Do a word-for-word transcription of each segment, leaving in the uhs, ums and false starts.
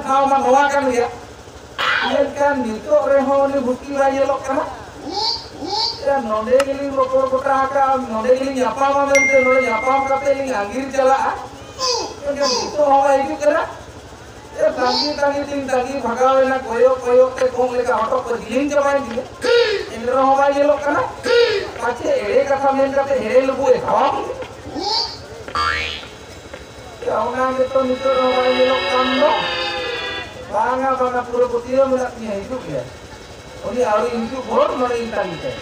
ᱴᱷᱟᱶ ᱢᱟ ᱱᱚᱣᱟ ᱠᱟᱱ ᱜᱮᱭᱟ, ᱢᱮᱱᱠᱷᱟᱱ ᱱᱤᱛᱚᱜ ᱨᱮᱦᱚᱸ ᱩᱱᱤ ᱵᱷᱩᱴᱠᱤ ᱵᱟᱭ ᱧᱮᱞᱚᱜ ᱠᱟᱱᱟ᱾ ᱭᱟ, ᱱᱚᱰᱮ ᱜᱮᱞᱤᱧ ᱨᱚᱯᱚᱲ ᱜᱚᱴᱟ ᱟᱠᱟᱫᱼᱟ, ᱱᱚᱰᱮ ᱜᱮᱞᱤᱧ ᱧᱟᱯᱟᱢᱟ ᱢᱮᱱᱛᱮ ᱱᱚᱰᱮ ᱧᱟᱯᱟᱢ ᱠᱟᱛᱮ ᱞᱤᱧ ᱟᱸᱜᱤᱨ ᱪᱟᱞᱟᱜᱼᱟ, ᱢᱮᱱᱠᱷᱟᱱ ᱱᱤᱛᱚᱜ ᱦᱚᱸ ᱵᱟᱭ ᱦᱤᱡᱩᱜ ᱠᱟᱱᱟ᱾ ᱭᱟ, ᱛᱟᱺᱜᱤ ᱛᱟᱺᱜᱤ ᱛᱤᱧ ᱛᱟᱺᱜᱤ ᱵᱷᱟᱜᱟᱣ ᱮᱱᱟ, ᱠᱚᱭᱚᱜ ᱠᱚᱭᱚᱜ ᱛᱮ ᱠᱚᱸᱜ ᱞᱮᱠᱟ ᱦᱚᱴᱚᱜ ᱠᱚ ᱡᱤᱞᱤᱧ ᱪᱟᱵᱟᱭᱮᱱ ᱛᱤᱧᱟ᱾ ᱮᱱ ᱨᱮᱦᱚᱸ ᱵᱟᱭ ᱧᱮᱞᱚᱜ ᱠᱟᱱᱟ᱾ ᱯᱟᱪᱷᱮ ᱮᱲᱮ ᱠᱟᱛᱷᱟ ᱢᱮᱱ ᱠᱟᱛᱮ ᱦᱮᱲᱮ ᱞᱩᱵᱩᱜ ᱮ ᱠᱷᱟᱣᱟᱣ ᱠᱮᱫᱟ᱾ ᱭᱟ, ᱚᱱᱟ ᱜᱮᱛᱚ ᱱᱤᱛᱚᱜ ᱦᱚᱸ ᱵᱟᱭ ᱧᱮᱞᱚᱜ ᱠᱟᱱ ᱫᱚ᱾ ᱵᱟᱝᱟ, ᱵᱟᱝᱟ, ᱯᱩᱨᱟᱹ ᱯᱟᱹᱛᱭᱟᱹᱣ ᱢᱮᱱᱟᱜ ᱛᱤᱧᱟ, ᱦᱤᱡᱩᱜ ᱜᱮᱭᱟ᱾ ᱩᱱᱤ ᱟᱹᱣᱨᱤ ᱦᱤᱡᱩᱜ ᱵᱷᱳᱨ ᱱᱚᱰᱮ ᱤᱧ ᱛᱟᱺᱜᱤ ᱠᱟᱭᱟ᱾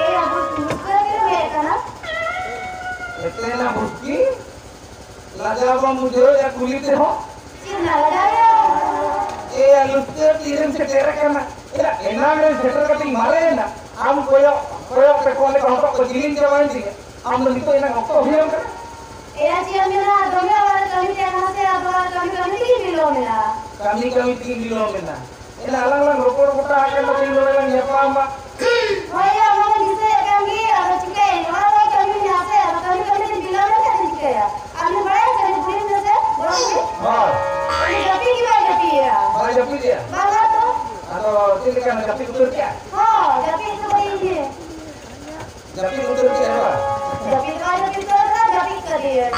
ᱮᱭᱟ, ᱵᱩᱥ-, ᱵᱩᱥᱠᱟᱹ ᱜᱮᱢ ᱦᱮᱡ ᱟᱠᱟᱱᱟ? ᱮᱛᱮᱱᱟ ᱵᱩᱥᱠᱤ, ᱞᱟᱡᱟᱣ ᱵᱟᱢ ᱵᱩᱡᱷᱟᱹᱣᱮᱫᱼᱟ ᱠᱩᱞᱤ ᱛᱮᱦᱚᱸ? ᱪᱮᱫ ᱞᱟᱡᱟᱣ ᱭᱟ? ᱮᱭᱟ, ᱞᱩᱥᱠᱟᱹ ᱛᱤᱨᱮᱢ ᱥᱮᱴᱮᱨ ᱟᱠᱟᱱᱟ? ᱮᱭᱟ, ᱮᱱᱟᱝ ᱨᱮ ᱥᱮᱴᱮᱨ ᱠᱟᱛᱮᱧ ᱢᱟᱨᱮ ᱮᱱᱟ᱾ ᱟᱢ ᱠᱚᱭᱚᱜ, ᱠᱚᱭᱚᱜ ᱛᱮ ᱠᱚᱸᱜ ᱞᱮᱠᱟ ᱦᱚᱴᱚᱜ ᱠᱚ ᱡᱤᱞᱤᱧ ᱪᱟᱵᱟᱭᱮᱱ ᱛᱤᱧᱟ᱾ ᱟᱢ ᱫᱚ ᱱᱤᱛᱚᱜ ᱮᱱᱟᱝ ᱚᱠᱛᱚ ᱦᱩᱭᱟᱢ ᱠᱟᱱᱟ? ᱮᱭᱟ, ᱪᱮᱫ ᱮᱢ ᱢᱮᱱᱟ, ᱫᱚᱢᱮ ᱚᱲᱟᱜ ᱨᱮ ᱠᱟᱹᱢᱤ ᱛᱟᱦᱮᱸ ᱠᱟᱱᱟ ᱥᱮ, ᱟᱫᱚ ᱚᱲᱟᱜ ᱨᱮ ᱠᱟᱹᱢᱤ ᱠᱟᱹᱢᱤ ᱛᱮᱜᱮᱧ ᱵᱤᱞᱚᱢ ᱮᱱᱟ᱾ ᱠᱟᱹᱢᱤ ᱠᱟᱹᱢᱤ ᱛᱮᱜᱮᱧ ᱵᱤᱞᱚᱢ ᱮᱱᱟ᱾ ᱮᱱᱟ ᱟᱞᱟᱝ ᱞᱟᱝ ᱨᱚᱯᱚᱲ ᱜᱚᱴᱟ ᱟᱠᱟᱱ ᱫᱚ ᱛᱮᱦᱮᱧ ᱱᱚᱰᱮ ᱞᱟᱝ ᱧᱟᱯᱟᱢᱟ᱾ ᱦᱳᱭ ᱭᱟ, ᱚᱱᱟ ᱢᱟ ᱫᱤᱥᱟᱹᱭᱮᱫ ᱠᱟᱱ ᱜᱮ, ᱟᱫᱚ ᱪᱤᱠᱟᱹᱭᱟᱹᱧ? ᱚᱲᱟᱜ ᱨᱮ ᱠᱟᱹᱢᱤ ᱢᱮᱱᱟᱜᱼᱟ ᱥᱮ, ᱟᱫᱚ ᱠᱟᱹᱢᱤ ᱠᱟᱹᱢᱤ ᱛᱮᱧ ᱵᱤᱞᱚᱢ ᱮᱱᱟ, ᱟᱫᱚᱧ ᱪᱤᱠᱟᱹᱭᱟ? ᱟᱢ ᱫᱚ ᱵᱟᱲᱟᱭ ᱠᱟᱹᱢᱤ ᱠᱩᱲᱤ ᱢᱮᱱᱟᱜ ᱥᱮ, ᱜᱚᱲᱚ ᱢᱮ᱾ ᱦᱳᱭ᱾ ᱩᱱᱤ ᱡᱟᱹᱯᱤᱫ ᱜᱮ ᱵᱟᱭ ᱡᱟᱹᱯᱤᱫᱮᱜᱼᱟ᱾ ᱵᱟᱭ ᱡᱟᱹᱯᱤᱫᱮᱜᱼᱟ? ᱵᱟᱝᱟ ᱛᱚ᱾ ᱟᱫᱚ ᱪᱮᱫ ᱞᱮᱠᱟ, ᱡᱟᱹᱯᱤᱫ ᱩᱛᱟᱹᱨ ᱠᱮᱜᱼᱟ? ᱦᱚᱸ, ᱡᱟᱹᱯᱤᱫ ᱫᱚ ᱵᱟᱭ ᱤᱭᱟᱹ᱾ ᱡᱟᱹᱯᱤᱫ ᱩᱛᱟᱹᱨ ᱠᱮᱜᱼᱟ ᱵᱟᱝ? ᱡᱟᱹᱯᱤᱫ ᱵᱟᱭ ᱡᱟᱹᱯᱤᱫ ᱩᱛᱟᱹᱨ ᱠᱟᱱᱟ, ᱡᱟᱹᱯᱤᱫ ᱠᱟᱫᱮᱭᱟᱭ᱾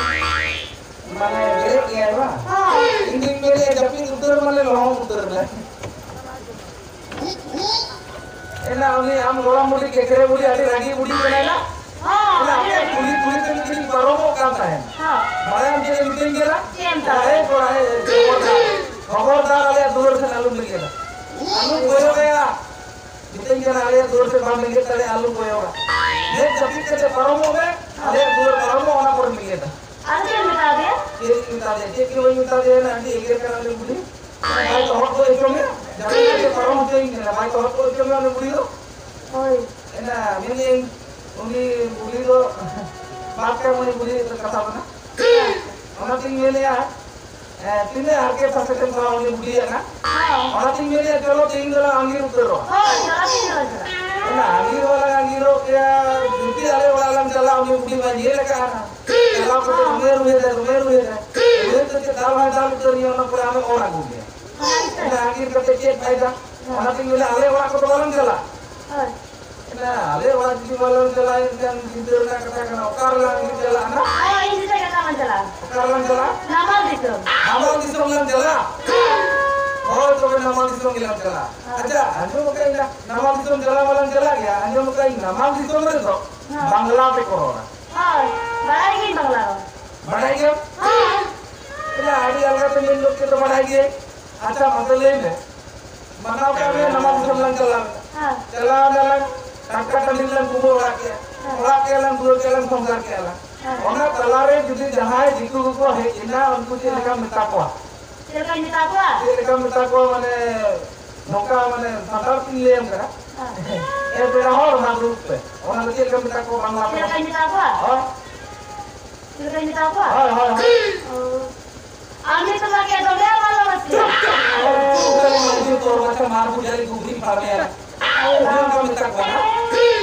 ᱢᱟᱱᱮ ᱵᱮᱨᱮᱫ ᱜᱮᱭᱟᱭ ᱵᱟᱝ? ᱦᱚᱸ᱾ ᱤᱧ ᱫᱩᱧ ᱢᱮᱱᱮᱫᱼᱟ ᱡᱟᱹᱯᱤᱫ ᱩᱛᱟᱹᱨ ᱢᱟᱱᱮ ᱞᱚᱦᱚᱢ ᱩᱛᱟᱹᱨ ᱮᱱᱟᱭ᱾ ᱮᱱᱟ ᱩᱱᱤ ᱟᱢ ᱜᱚᱲᱚᱢ ᱵᱩᱰᱷᱤ ᱠᱮᱠᱨᱮ ᱵᱩᱰᱷᱤ ᱟᱹᱰᱤ ᱨᱟᱹᱜᱤ ᱵᱩᱰᱷᱤ ᱠᱟᱱᱟᱭ ᱱᱟ᱾ ᱦᱚᱸ᱾ ᱮᱱᱟ ᱟᱯᱮ ᱠᱩᱞᱦᱤ ᱠᱩᱞᱦᱤ ᱛᱮ ᱢᱤᱫ ᱫᱤᱱ ᱯᱟᱨᱚᱢᱚᱜ ᱠᱟᱱ ᱛᱟᱦᱮᱸᱫ᱾ ᱦᱚᱸ᱾ ᱵᱟᱲᱟᱭᱟᱢ ᱪᱮᱫ ᱮ ᱢᱤᱛᱟᱹᱧ ᱠᱟᱱᱟ? ᱪᱮᱫ ᱮᱢ ᱢᱮᱛᱟᱫᱮ? ᱮᱭ ᱠᱚᱲᱟ, ᱮᱭ ᱠᱷᱚᱵᱚᱨᱫᱟᱨ, ᱠᱷᱚᱵᱚᱨᱫᱟᱨ ᱟᱞᱮᱭᱟᱜ ᱫᱩᱣᱟᱹᱨ ᱥᱮᱫ ᱟᱞᱚᱢ ᱵᱮᱸᱜᱮᱫᱟ᱾ ᱟᱞᱚᱢ ᱠᱚᱭᱚᱜ ᱟᱭᱟ᱾ ᱢᱤᱛᱟᱹᱧ ᱠᱟᱱᱟ, ᱟᱞᱮᱭᱟᱜ ᱫᱩᱣᱟᱹᱨ ᱥᱮᱫ ᱵᱟᱢ ᱵᱮᱸᱜᱮᱫ ᱫᱟᱲᱮᱭᱟᱜᱼᱟ, ᱟᱞᱚᱢ ᱠᱚᱭᱚᱜᱟ᱾ ᱢᱮᱫ ᱡᱟᱹᱯᱤᱫ ᱠᱟᱛᱮ ᱯᱟᱨᱚᱢᱚᱜ ᱢᱮ, ᱟᱞᱮᱭᱟᱜ ᱫᱩᱣᱟᱹᱨ ᱯᱟᱨᱚᱢᱚᱜ, ᱚᱱᱟ ᱯᱚᱨᱮᱢ ᱵᱮᱸᱜᱮᱫᱟ᱾ ᱟᱨ ᱪᱮᱫ ᱮᱢ ᱢᱮᱛᱟ ᱫᱮᱭᱟ? ᱪᱮᱫ ᱤᱧ ᱢᱮᱛᱟ ᱫᱮᱭᱟ? ᱪᱮᱫ ᱜᱮ ᱵᱟᱹᱧ ᱢᱮᱛᱟ ᱫᱮᱭᱟ, ᱟᱹᱰᱤ ᱮᱜᱮᱨ ᱠᱟᱱᱟ ᱩᱱᱤ ᱵᱩᱰᱷᱤ᱾ ᱵᱟᱭ ᱛᱚᱦᱚᱫ ᱜᱚᱡ ᱦᱚᱪᱚ ᱢᱮᱭᱟ? ᱡᱟᱦᱟᱸᱭ ᱜᱮ ᱯᱟᱨᱚᱢ ᱦᱚᱪᱚᱭᱤᱧ ᱠᱟᱱᱟ, ᱵᱟᱭ ᱛᱚᱨᱚᱡ ᱜᱚᱫ ᱦᱚᱪᱚ ᱢᱮᱭᱟ ᱩᱱᱤ ᱵᱩᱲᱦᱤ ᱫᱚ᱾ ᱦᱳᱭ᱾ ᱮᱱᱟ, ᱢᱮᱱᱮᱫᱟᱹᱧ, ᱩᱱᱤ ᱵᱩᱲᱦᱤ ᱫᱚ ᱵᱟᱫ ᱠᱟᱜ ᱢᱮ, ᱩᱱᱤ ᱵᱩᱲᱦᱤ ᱠᱟᱛᱷᱟ ᱠᱟᱱᱟ᱾ ᱚᱱᱟᱛᱤᱧ ᱢᱮᱱᱮᱫᱼᱟ, ᱦᱮᱸ, ᱛᱤᱱᱟᱹᱜ ᱦᱟᱨᱠᱮᱛ ᱥᱟᱥᱮᱛᱮᱢ ᱥᱟᱦᱟᱣᱟ ᱩᱱᱤ ᱵᱩᱲᱦᱤᱭᱟᱜ ᱱᱟ? ᱦᱮᱸ᱾ ᱚᱱᱟᱛᱤᱧ ᱢᱮᱱᱮᱫᱼᱟ, ᱪᱚᱞᱚ ᱛᱮᱦᱮᱧ ᱫᱚᱞᱟᱝ ᱟᱸᱜᱤᱨ ᱩᱛᱟᱹᱨᱚᱜᱼᱟ᱾ ᱦᱳᱭ, ᱪᱚᱞᱚ ᱛᱮᱦᱮᱧ ᱫᱚᱞᱟᱝ ᱪᱟᱞᱟᱜᱼᱟ᱾ ᱚᱱᱟ ᱟᱸᱜᱤᱨ ᱦᱚᱸ ᱞᱟᱝ ᱟᱸᱜᱤᱨᱚᱜ ᱜᱮᱭᱟ, ᱡᱩᱫᱤ ᱟᱞᱮ ᱚᱲᱟᱜ ᱞᱟᱝ ᱪᱟᱞᱟᱜᱼᱟ, ᱩᱱᱤ ᱵᱩᱲᱦᱤ ᱢᱟ ᱧᱮᱞ ᱟᱠᱟᱫᱼᱟ ᱱᱟ᱾ ᱪᱟᱞᱟᱣ ᱠᱟᱛᱮ ᱦᱳᱭ᱾ ᱫᱚᱢᱮ ᱨᱩᱦᱮᱫᱟᱭ, ᱫᱚᱢᱮ ᱨᱩᱦᱮᱫᱟᱭ᱾ ᱨᱩᱦᱮᱫ ᱫᱚ ᱪᱮᱫ ᱫᱟᱞ ᱦᱚᱸᱭ ᱫᱟᱞ ᱩᱛᱟᱹᱨ ᱢᱮᱭᱟ, ᱚᱱᱟ ᱯᱚᱨᱮ ᱟᱢᱮ ᱚᱨ ᱟᱹᱜᱩ ᱢᱮᱭᱟ᱾ ᱦᱳᱭ᱾ ᱚᱱᱟ ᱟᱸᱜᱤᱨ ᱠᱟᱛᱮ ᱪᱮᱫ ᱯᱷᱟᱭᱫᱟ? ᱦᱳᱭ᱾ ᱚᱱᱟᱛᱤᱧ ᱢᱮᱱᱟ, ᱟᱞᱮ ᱚᱲᱟᱜ ᱠᱚᱫᱚ ᱵᱟᱞᱟᱝ ᱪᱟᱞᱟᱜᱼᱟ᱾ ᱦᱳᱭ᱾ ᱮᱱᱟ, ᱟᱞᱮ ᱚᱲᱟᱜ ᱡᱩᱫᱤ ᱵᱟᱞᱟᱝ ᱪᱟᱞᱟᱜᱼᱟ, ᱮᱱᱠᱷᱟᱱ ᱪᱤᱱᱛᱟᱹ ᱨᱮᱱᱟᱜ ᱠᱟᱛᱷᱟ ᱠᱟᱱᱟ, ᱚᱠᱟ ᱨᱮᱞᱟᱝ ᱟᱸᱜᱤᱨ ᱪᱟᱞᱟᱜᱼᱟ ᱱᱟ? ᱦᱳᱭ, ᱤᱧ ᱥᱮᱫ ᱜᱮ ᱛᱟᱵᱚᱱ ᱪᱟᱞᱟᱜᱼᱟ᱾ ᱚᱠᱟ ᱨᱮᱞᱟᱝ ᱪᱟᱞᱟᱜᱼᱟ? ᱱᱟᱢᱟᱞ ᱫᱤᱥᱚᱢ᱾ ᱱᱟᱢᱟᱞ ᱫᱤᱥᱚᱢ ᱞᱟᱝ ᱪᱟᱞᱟᱜᱼᱟ? ᱦᱳᱭ, ᱛᱚᱵᱮ ᱱᱟᱢᱟᱞ ᱫᱤᱥᱚᱢ ᱜᱮᱞᱟᱝ ᱪᱟᱞᱟᱜᱼᱟ᱾ ᱦᱳᱭ᱾ ᱟᱪᱪᱷᱟ, ᱟᱸᱡᱚᱢ ᱟᱠᱟᱫᱟᱹᱧ ᱱᱟ, ᱱᱟᱢᱟᱞ ᱫᱤᱥᱚᱢ ᱪᱟᱞᱟᱣ ᱢᱟᱞᱟᱝ ᱪᱟᱞᱟᱜ ᱜᱮᱭᱟ, ᱟᱸᱡᱚᱢ ᱟᱠᱟᱫᱟᱹᱧ ᱱᱟᱢᱟᱞ ᱫᱤᱥᱚᱢ ᱨᱮᱫᱚ ᱦᱳᱭ᱾ ᱵᱟᱝᱞᱟ ᱛᱮᱠᱚ ᱨᱚᱲᱟ᱾ ᱦᱳᱭ, ᱵᱟᱲᱟᱭ ᱜᱤᱭᱟᱹᱧ ᱵᱟᱝᱞᱟ ᱨᱚᱲ᱾ ᱵᱟᱲᱟᱭ ᱜᱮᱭᱟᱢ? ᱦᱳᱭ᱾ ᱮᱱᱟ, ᱟᱹᱰᱤ ᱟᱞᱜᱟ ᱛᱮ ᱢᱮᱱ ᱜᱚᱫ ᱠᱮᱫ ᱫᱚ ᱵᱟᱲᱟᱭ ᱜᱤᱭᱟᱹᱧ᱾ ᱟᱪᱪᱷᱟ, ᱢᱟᱥᱮ ᱞᱟᱹᱭ ᱢᱮ, ᱢᱟᱱᱟᱣ ᱠᱟᱜ ᱢᱮ, ᱱᱟᱢᱟᱞ ᱫᱤᱥᱚᱢ ᱞᱟᱝ ᱪᱟᱞᱟᱣ ᱮᱱᱟ᱾ ᱦᱮᱸ᱾ ᱪᱟᱞᱟᱣ ᱮᱱᱟᱞᱟᱝ, ᱴᱟᱴᱠᱟ ᱴᱟᱺᱰᱤ ᱨᱮᱞᱟᱝ ᱠᱩᱢᱵᱟᱹ ᱚᱲᱟᱜ ᱠᱮᱜᱼᱟ᱾ ᱦᱮᱸ᱾ ᱚᱲᱟᱜ ᱠᱮᱜᱼᱟ ᱞᱟᱝ, ᱫᱩᱣᱟᱹᱨ ᱠᱮᱜᱼᱟ ᱞᱟᱝ, ᱥᱚᱝᱥᱟᱨ ᱠᱮᱜᱼᱟ ᱞᱟᱝ᱾ ᱦᱮᱸ᱾ ᱚᱱᱟ ᱛᱟᱞᱟᱨᱮ ᱡᱩᱫᱤ ᱡᱟᱦᱟᱸᱭ ᱫᱤᱠᱩ ᱠᱚᱠᱚ ᱦᱮᱡ ᱮᱱᱟ, ᱩᱱᱠᱩ ᱪᱮᱫ ᱞᱮᱠᱟᱢ ᱢᱮᱛᱟ ᱠᱚᱣᱟ? ᱪᱮᱫ ᱞᱮᱠᱟᱧ ᱢᱮᱛᱟ ᱠᱚᱣᱟ? ᱪᱮᱫ ᱞᱮᱠᱟᱢ ᱢᱮᱛᱟ ᱠᱚᱣᱟ, ᱢᱟᱱᱮ, ᱱᱚᱝᱠᱟ, ᱢᱟᱱᱮ, ᱥᱟᱱᱛᱟᱲ ᱛᱤᱧ ᱞᱟᱹᱭᱟᱢ ᱠᱟᱱᱟ᱾ ᱦᱮᱸ᱾ ᱮ ᱯᱮᱲᱟ ᱦᱚᱲ, ᱚᱱᱟ ᱫᱩᱲᱩᱵ ᱯᱮ᱾ ᱚᱱᱟ ᱫᱚ ᱪᱮᱫ ᱞᱮᱠᱟᱢ ᱢᱮᱛᱟ ᱠᱚᱣᱟ ᱵᱟᱝᱞᱟ ᱛᱮ? ᱪᱮᱫ ᱞᱮᱠᱟᱧ ᱢᱮᱛᱟ ᱠᱚᱣᱟ? ᱦᱳᱭ᱾ ᱪᱮᱫ ᱞᱮᱠᱟᱧ ᱢᱮᱛᱟ ᱠᱚᱣᱟ? ᱦᱳᱭ, ᱦᱳᱭ, ᱦᱳᱭ᱾ ᱚ᱾ ᱟᱢ ᱜᱮ ᱛᱚ ᱵᱟᱠᱮ ᱫᱚᱢᱮ ᱵᱷᱟᱞᱚᱵᱟᱥᱤ᱾ ᱩᱱᱠᱩ ᱠᱟᱞᱤ ᱢᱟᱹᱱᱢᱤ ᱛᱚᱨ ᱢᱟᱪᱷᱟ ᱢᱟᱨ ᱵᱩᱡᱷᱟᱹᱞᱤ ᱜᱩᱵᱷᱤ ᱯᱷᱟᱨᱢᱮᱭᱟ᱾ ᱩᱱᱤ ᱚᱱᱠᱟ ᱢᱮᱛᱟ ᱠᱚᱣᱟ ᱱᱟ᱾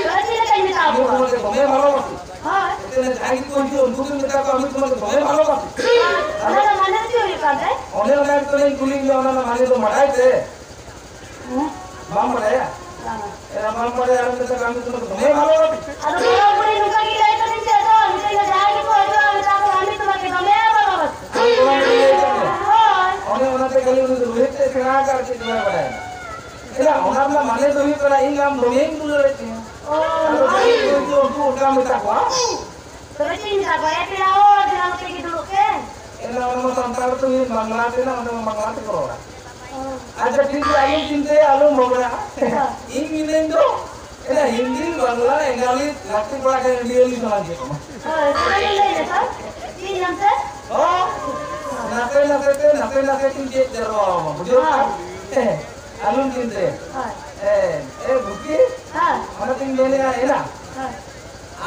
ᱛᱚᱵᱮ ᱪᱮᱫ ᱞᱮᱠᱟᱧ ᱢᱮᱛᱟ ᱟᱢ ᱠᱚᱣᱟ? ᱫᱚᱢᱮ ᱵᱷᱟᱞᱚᱵᱟᱥᱤ᱾ ᱦᱳᱭ᱾ ᱮᱱᱛᱮ ᱡᱟᱦᱟᱸᱭ ᱜᱮᱠᱚ ᱦᱤᱡᱩᱜᱼᱟ, ᱩᱱᱠᱩ ᱜᱮ ᱢᱮᱛᱟ ᱠᱚᱣᱟ, ᱟᱢ ᱫᱚ ᱫᱚᱢᱮ ᱵᱷᱟᱞᱚᱵᱟᱥᱤ᱾ ᱚᱱᱟ ᱫᱚ ᱢᱟᱱᱮ ᱪᱮᱫ ᱦᱩᱭᱩᱜ ᱠᱟᱱ ᱛᱮ? ᱚᱱᱮ ᱚᱱᱟ ᱜᱮᱛᱚ ᱞᱤᱧ ᱠᱩᱞᱤᱭᱮᱫ ᱢᱮᱭᱟ, ᱚᱱᱟ ᱨᱮᱱᱟᱜ ᱢᱟᱱᱮ ᱫᱚ ᱵᱟᱰᱟᱭ ᱛᱮ? ᱦᱮᱸ? ᱵᱟᱢ ᱵᱟᱰᱟᱭᱟ? ᱵᱟᱝᱟ᱾ ᱮᱨᱟ, ᱵᱟᱢ ᱵᱟᱰᱟᱭᱟ, ᱟᱨ ᱢᱤᱫᱴᱟᱝ ᱠᱟᱹᱢᱤ ᱠᱚ ᱫᱚᱢᱮ ᱵᱷᱟᱞᱚ ᱵᱟᱹᱵᱤ᱾ ᱟᱫᱚ ᱜᱚᱲᱚᱢ ᱵᱩᱲᱦᱤ ᱱᱚᱝᱠᱟ ᱜᱮ ᱞᱟᱹᱭ ᱠᱟᱹᱫᱤᱧ ᱛᱟᱦᱮᱸ ᱫᱚ, ᱢᱤᱫᱴᱟᱝ ᱫᱚ ᱡᱟᱦᱟᱸᱭ ᱜᱮᱠᱚ ᱦᱤᱡᱩᱜᱼᱟ, ᱢᱮᱛᱟ ᱠᱚᱣᱟ, "ᱟᱢ ᱫᱚ ᱛᱚᱢᱟ ᱠᱤ ᱫᱚᱢᱮ ᱵᱷᱟᱞᱚ ᱵᱟᱹᱵᱤ?" ᱟᱢ ᱜᱚᱲᱚᱢ ᱵᱩᱲᱦᱤ ᱞᱟᱹᱭ ᱠᱟᱫ ᱢᱮᱭᱟ? ᱦᱳᱭ᱾ ᱚᱱᱮ ᱚᱱᱟᱛᱮ ᱠᱷᱟᱹᱞᱤ ᱩᱱᱤ ᱫᱚ ᱨᱳᱦᱤᱛ ᱛᱮᱫ ᱥᱮᱬᱟ ᱟᱠᱟᱫ ᱟᱨ ᱪᱮᱫ ᱜᱮ ᱵᱟᱭ ᱵᱟᱰᱟᱭᱟ᱾ ᱮᱨᱟ, ᱚᱱᱟ ᱨᱮᱱᱟᱜ ᱢᱟᱱᱮ ᱫᱚ ᱦᱩᱭᱩᱜ ᱠᱟᱱᱟ, ᱤᱧ ᱟᱢ ᱫᱚᱢᱮᱧ ᱫᱩᱞᱟᱹᱲᱮᱫ ᱢᱮᱭᱟ᱾ ᱚ, ᱟᱫᱚ ᱦᱳᱭ᱾ ᱡᱟᱦᱟᱸᱭ ᱜᱮᱠᱚ ᱦᱤᱡᱩᱜᱼᱟ, ᱩᱱᱠᱩ ᱚᱱᱠᱟᱢ ᱢᱮᱛᱟ ᱠᱚᱣᱟ᱾ ᱛᱚᱵᱮ ᱪᱮᱫ ᱤᱧ ᱢᱮᱛᱟ ᱠᱚᱣᱟ? ᱮ ᱯᱮᱲᱟ ᱦᱚᱲ, ᱫᱮᱞᱟ ᱱᱚᱛᱮ ᱜᱮ ᱫᱩᱲᱩᱵ ᱯᱮ᱾ ᱮᱱᱟ ᱚᱱᱟ ᱢᱟ ᱥᱟᱱᱛᱟᱲ ᱛᱮ ᱦᱩᱭᱮᱱ, ᱵᱟᱝᱞᱟ ᱛᱮ ᱱᱟ, ᱚᱱᱟ ᱢᱟ ᱵᱟᱝᱞᱟ ᱛᱮᱠᱚ ᱨᱚᱲᱟ᱾ ᱚ᱾ ᱟᱪᱪᱷᱟ, ᱴᱷᱤᱠ ᱜᱮᱭᱟ, ᱟᱞᱚᱢ ᱪᱤᱱᱛᱟᱹᱭᱟ, ᱟᱞᱚᱢ ᱵᱷᱟᱵᱽᱱᱟᱜᱼᱟ᱾ ᱦᱮᱸ᱾ ᱤᱧ ᱢᱤᱱᱟᱹᱧ ᱫᱚ, ᱮᱱᱟ ᱦᱤᱱᱫᱤ, ᱵᱟᱝᱞᱟ, ᱮᱸᱜᱟᱞᱤ, ᱞᱟᱹᱠᱛᱤ ᱯᱟᱲᱟᱜ ᱠᱷᱟᱱ ᱤᱱᱰᱤᱭᱟᱞᱤ ᱥᱟᱱᱟᱢ ᱪᱮᱫ ᱟᱢᱟ᱾ ᱦᱳᱭ, ᱚᱱᱟ ᱜᱤᱧ ᱞᱟᱹᱭ ᱞᱮᱫᱟ᱾ ᱪᱮᱫ ᱧᱟᱢ ᱛᱮ? ᱦᱚᱸ, ᱱᱟᱥᱮ ᱱᱟᱥᱮ ᱛᱮ, ᱱᱟᱥᱮ ᱱᱟᱥᱮ ᱛᱤᱧ ᱪᱮᱫ ᱡᱟᱨᱣᱟ ᱟᱢᱟ, ᱵᱩᱡᱷᱟᱹᱣ? ᱦᱳᱭ᱾ ᱦᱮᱸ᱾ ᱟᱞᱚᱢ ᱪᱤᱱᱛᱟᱹᱭᱟ᱾ ᱦᱳᱭ᱾ ᱮ, ᱮ ᱵᱷᱩᱛᱤ, ᱦᱳᱭ᱾ ᱚᱱᱟᱛᱤᱧ ᱢᱮᱱᱮᱫᱼᱟ ᱮᱱᱟ᱾ ᱦᱳᱭ᱾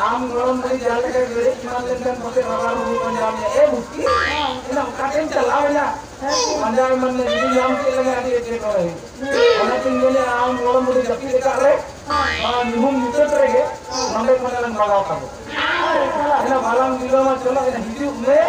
ᱟᱢ ᱜᱚᱲᱚᱢ ᱵᱩᱰᱷᱤ ᱡᱟᱦᱟᱸ ᱞᱮᱠᱟ ᱜᱟᱹᱰᱤ ᱮᱢᱟᱱ ᱞᱮᱱᱠᱷᱟᱱ ᱯᱟᱥᱮ ᱨᱟᱵᱟᱨ ᱦᱩᱲᱩ ᱯᱟᱸᱡᱟ ᱢᱮᱭᱟ᱾ ᱮ ᱵᱷᱩᱛᱤ, ᱦᱳᱭ᱾ ᱮᱱᱟ ᱚᱠᱟ ᱴᱷᱮᱱ ᱪᱟᱞᱟᱣ ᱮᱱᱟ? ᱦᱳᱭ᱾ ᱯᱟᱸᱡᱟ ᱮᱢᱟᱱ ᱢᱮ, ᱡᱩᱫᱤ ᱧᱟᱢ ᱠᱮᱫ ᱞᱮᱠᱷᱟᱱ ᱟᱹᱰᱤ ᱮᱴᱠᱮᱴᱚᱬᱮ ᱦᱩᱭᱩᱜᱼᱟ᱾ ᱦᱳᱭ᱾ ᱚᱱᱟᱛᱤᱧ ᱢᱮᱱᱮᱫᱼᱟ ᱟᱢ ᱜᱚᱲᱚᱢ ᱵᱩᱰᱷᱤ ᱡᱟᱹᱯᱤᱫ ᱟᱠᱟᱫ ᱨᱮ, ᱦᱳᱭ᱾ ᱱᱚᱣᱟ ᱧᱩᱦᱩᱢ ᱧᱩᱛᱟᱹᱛ ᱨᱮᱜᱮ ᱱᱚᱰᱮ ᱠᱷᱚᱱ ᱞᱟᱝ ᱵᱷᱟᱜᱟᱣ ᱠᱟᱵᱚ᱾ ᱦᱳᱭ, ᱪᱟᱞᱟᱜ᱾ ᱮᱱᱟ ᱵᱟᱞᱟᱝ ᱵᱤᱞᱚᱢᱟ, ᱪᱚᱞᱚ ᱮᱱᱟ ᱦᱤᱡᱩᱜ ᱢᱮ᱾